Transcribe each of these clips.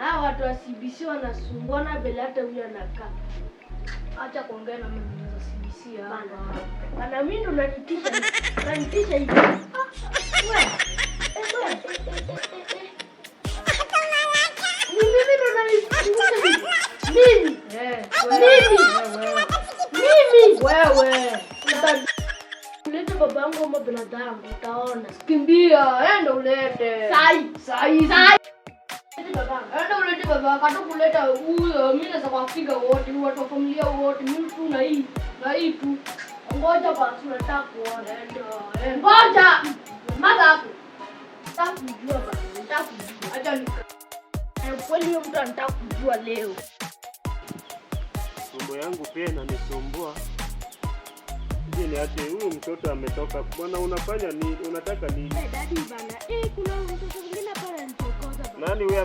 Hawa watu wa CBC wanasumbuana bila hata huyu anakaa. Acha kuongea na mimi za CBC hapa. Bana. Bana, mimi ndo unanitisha hivi. Unanitisha hivi. Ah, wewe. Eh, wewe. Eh, eh, eh, eh, eh. Ni mimi ndo unanitisha hivi. Mimi. Eh, Mimi. wewe. Mimi. Wewe. Ulete babangu ama brother yangu utaona. Kimbia, enda ulete. Sai. Sai. Sai. Ulete babangu. Enda ulete baba, kata kuleta huyo, mimi naweza kuwapiga wote, watu wa familia wote, mimi tu na hii, na hii tu. Ngoja basi, nataka kuona. Enda, enda. Ngoja. Maza hapo. Nataka kujua bana, nataka kujua. Acha ni Eh, kweli huyo mtu anataka kujua leo. Tumbo yangu pia inanisumbua. Je, niache huyu mtoto ametoka. Bwana, unafanya nini? Unataka nini? Eh, daddy bana. Eh, kuna mtoto mwingine hapa ananichokoza bana. Nani huyu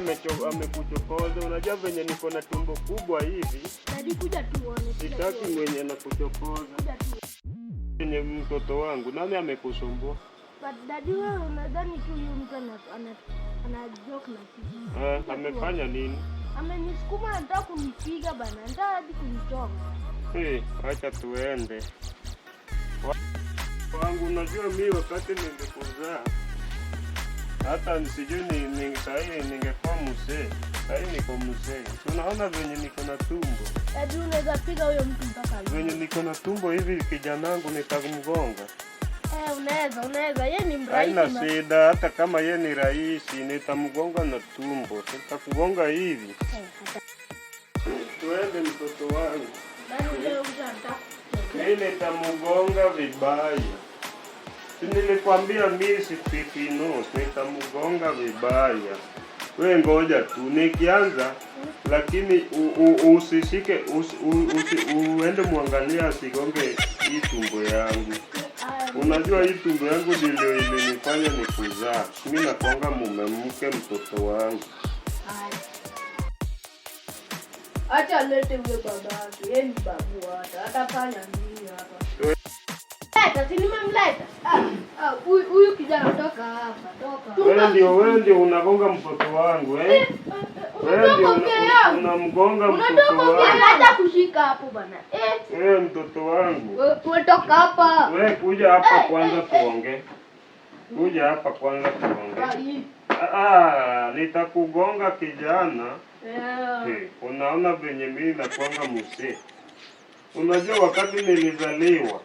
amekuchokoza? Unajua venye niko na tumbo kubwa hivi, Daddy, kuja tu uone. Kuja tu sitaki uone. mwenye anakuchokoza. Kuja tu. Venye mtoto wangu, nani amekusumbua? But daddy, wewe unadhani tu huyu mtu ana joke na sisi. Eh, amefanya nini? Amenisukuma, anataka kunipiga bana. Anataka hadi kunitoka. Hey, acha tuende. Wangu, unajua mi wakati nilikuzaa hata sijui ni sahii ningekuwa mzee. Sahii niko mzee. Si unaona venye niko na tumbo? Daddy, unaweza piga huyo mtu mpaka leo. Venye niko na tumbo hivi, kijanangu nitamgonga. Eh, unaweza, unaweza. Yeye ni mrahisi. Haina shida, hata kama ye ni rahisi, nitamgonga na tumbo. Nitakugonga hivi. Eh, Tuende, mtoto wangu. Daddy, huyo mtu anataka Mimi nitamgonga vibaya. Si nilikwambia mimi sipipinus, nitamgonga vibaya. We ngoja tu nikianza, lakini usishike uende muangalia asigonge hii tumbo yangu. Unajua hii tumbo yangu ndio imenifanya nikuzaa. Mimi nakwanga mume mke mtoto wangu. Acha alete huyo babake, yeye ni babu hata. Atafanya nini hapa? Leta, si nimemleta. Ah, ah, huyu kijana, toka hapa, toka. Wewe ndio unagonga mtoto wangu, eh? Wewe ndio Unataka ongea yangu. unamgonga Unataka mtoto ongea wangu. Acha kushika hapo bana. Eh, Wewe mtoto wangu. Wewe toka hapa. Wewe kuja hapa kwanza tuongee. Kuja hapa kwanza tuongee. Ah, hii. Ah, nitakugonga kijana. Eh. Hey, unaona venye mimi nakwanga mzee. Unajua wakati nilizaliwa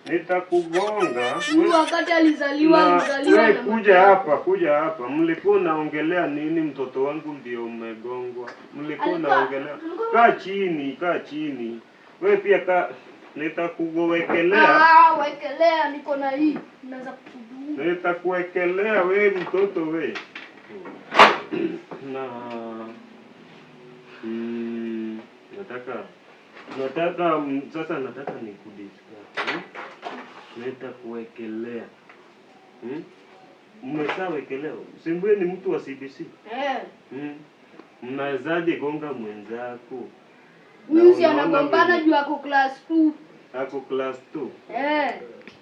nitakugonga. Huyu wakati alizaliwa Na alizaliwa we na kuja hapa, kuja hapa. Mlikuwa naongelea nini? Mtoto wangu ndio umegongwa. Mlikuwa naongelea. Kaa chini, kaa chini. We pia kaa, nitakuwekelea. Ah, wekelea, niko na hii. Naweza kukudunga. Nitakuwekelea we mtoto we. Na nataka sasa nataka nikudiscuss. Nitakuwekelea. Mmeshawekelea. Simbwe ni mtu wa CBC. Eh. Mnawezaje gonga mwenzako? Huyu si Na unaona anagombana venye juu ako class 2. Ako class 2. Eh.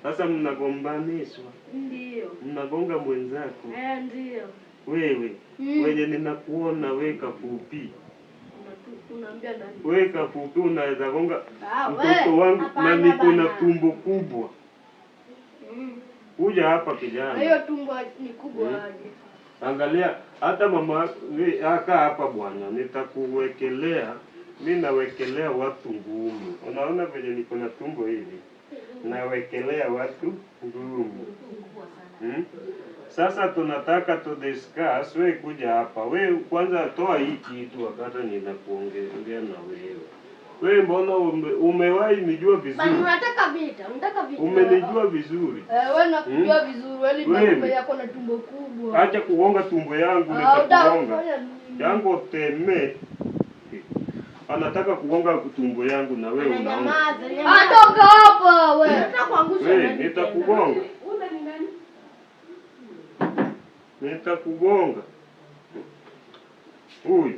Sasa mnagombanishwa. Ndio. Mnagonga mwenzako. Eh, ndio. Wewe wenye ninakuona we kafupi, Unaambia nani? we kafupi, unaweza gonga Ah, mtoto we. wangu na Hapana, niko na bana. tumbo kubwa. Kuja hapa kijana. Na hiyo tumbo ni kubwa aje. Angalia hata mama aka hapa bwana, nitakuwekelea. Mi nawekelea watu ngumu. Unaona venye niko na tumbo hivi, nawekelea watu ngumu. Sasa tunataka tu discuss. We kuja hapa, we kwanza toa hii kitu wakati ninakuongea na wewe. We mbona umewahi nijua Bana, vizuri? unataka vita, unataka vita. Umenijua vizuri. Eh, wewe nakujua vizuri, wewe ni Wewe. tumbo yako na tumbo kubwa. Acha kugonga tumbo yangu, Ah, nitakugonga. utafanya nini? Yangu teme. Anataka kugonga tumbo yangu na wewe unaona. Nyamaza, Ah, nyamaza. toka hapa wewe. Unataka kuangusha Wewe nani tena? nitakugonga. Ule ni nani? Nitakugonga. Huyu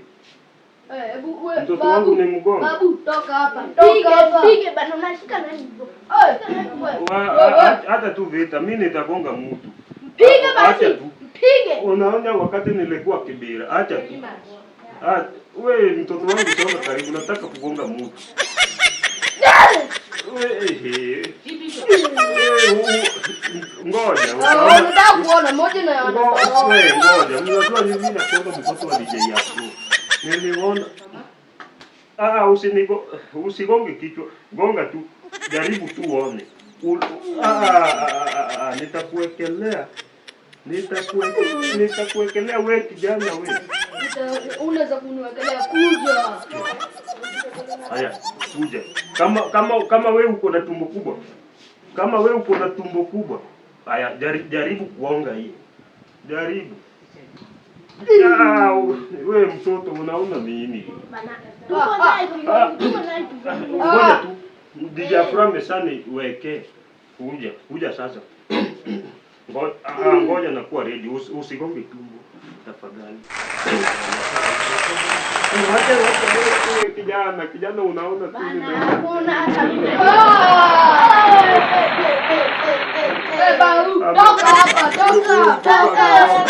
Eh, hebu wewe mtoto babu, wangu ni mgonga. Babu, toka hapa. Toka Pige, hapa. pige bana, unashika nani? Eh, wewe. Hata tu vita, mimi nitagonga mtu. Piga basi. Acha tu. Nikupige. Unaona wakati nilikuwa Kibera, acha tu. Ah, we mtoto wangu songa karibu, nataka kugonga mtu. We, eh, eh, ngoja. Ah, Wanataka kuona moja na We, ngoja. Unajua mimi nakuona mtoto wa DJ yako. Niliona. Ah, usigonge kichwa. Gonga tu. Jaribu tu uone. Ah, ah, ah, ah, nitakuwekelea. Nitakuwekelea we kijana we. Unaweza kuniwekelea kuja. Haya, kuja. Kama we uko na tumbo kubwa. Kama we uko na tumbo kubwa. Haya, jaribu kuonga hii. Jaribu. Ah, we mtoto unaona nini? Bana. Tuko live. Ah. Tuko live. Ngoja tu. DJ Afro ameshaniwekea. Kuja, kuja sasa. Ngoja, ngoja nakuwa ready. Usigonge tumbo tafadhali. Wacha wacha wewe kijana, kijana unaona tu Bana, nime- hakuna hata Ah! Eh, baru, toka hapa, toka, toka.